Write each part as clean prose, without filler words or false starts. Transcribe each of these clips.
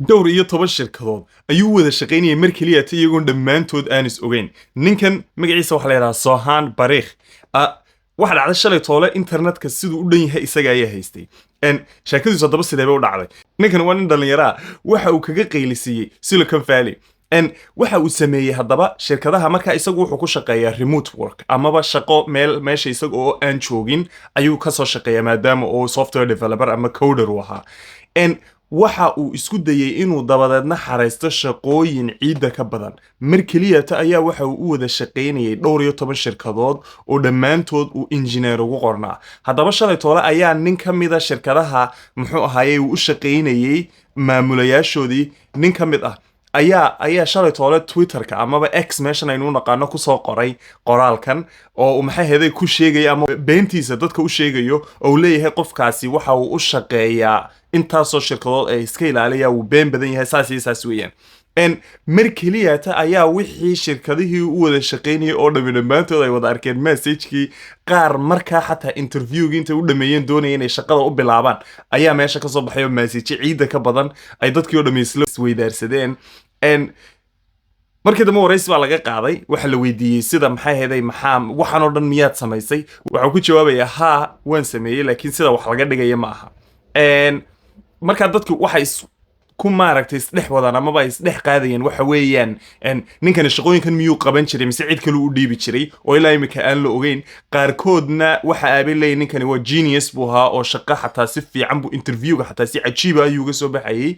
Dhowr iyo toban shirkadood ayuu wada shaqaynayay mar keliyata, iyagoon dhammaantood aan is ogeyn. Ninkan magaciisa waxaa la yidhaha Sohan Barik. Waxa dhacday shalay toole, internetka siduu u dhan yahay isaga ayaa haystay. Sheekadiisu haddaba sidee bay u dhacday? Ninkan waa nin dhallinyaraa. Waxa uu kaga qaylisiiyey Silicon Valley. Waxa uu sameeyey haddaba shirkadaha markaa isagu wuxuu ku shaqeeyaa remote work, amaba shaqo meel meesha isaga oo aan joogin ayuu kasoo shaqeeyaa, maadaama uu software developer ama coder uu ahaa. Waxa uu isku dayey inuu dabadeedna xaraysto shaqooyin ciidda ka badan. Mar keliyata ayaa waxa uu u wada shaqaynayay 12 shirkadood oo dhammaantood uu engineer ugu qornaa. Haddaba shalay toole ayaa nin ka mida shirkadaha, muxuu ahaayey, uu u shaqaynayey maamulayaashoodii nin ka mid ah ayaa shalay toole Twitterka amaba X meeshan aynu u naqaano kusoo qoray qoraalkan oo uu, maxay ahayd, ku sheegaya ama beentiisa dadka u sheegayo, oo uu leeyahay qofkaasi waxa uu u shaqeeyaa intaasoo shirkadood ee iska ilaaliya, wuu been badan yahay, saas iyo saas weeyaan. Mar keliyata ayaa wixii shirkadihii u wada shaqaynayay oo dhami dhammaantood ay wada arkeen messagekii. Qaar markaa xataa interviewgii intay u dhameeyeen doonaya inay shaqada u bilaabaan ayaa meesha kasoo baxay, oo message ciidda ka badan ay dadkii oo dhami isla isweydaarsadeen. Markii dambe waraysi baa laga qaaday. Waxaa la weydiiyey sida, maxay ahayd, maxaa waxaan oo dhan miyaad samaysay? Waxuu ku jawaabayaa, "Haa, waan sameeyey, laakiin sida wax laga dhigaya ma aha." Markaa dadku waxay ku maaragtay isdhex wadaan amaba ay isdhex qaadayeen waxa weeyaan, ninkani shaqooyinkan miyuu qaban jiray mise cid kale u dhiibi jiray, oo ilaa imika aan la ogeyn. Qaarkoodna waxa aabay leeyihin ninkani waa genius buu ahaa, oo shaqo xataa si fiican buu interviewga xataa si cajiiba ayuu uga soo baxayay,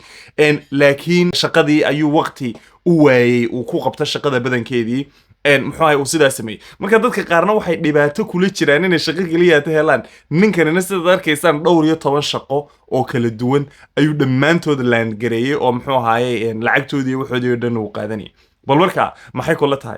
laakiin shaqadii ayuu waqti u waayey uu ku qabto shaqada badankeedii. Muxuu ahay, uu sidaa sameeyey. Marka dadka qaarna waxay dhibaato kula jiraan inay shaqo keliya ta helaan. Ninkanina, sidaad arkaysaan, 12 shaqo oo kala duwan ayuu dhammaantood land gareeyey, oo muxuu ahaayey, lacagtoodii iyo waxoodii oo dhan uu qaadanayay. Bal marka maxay kula tahay?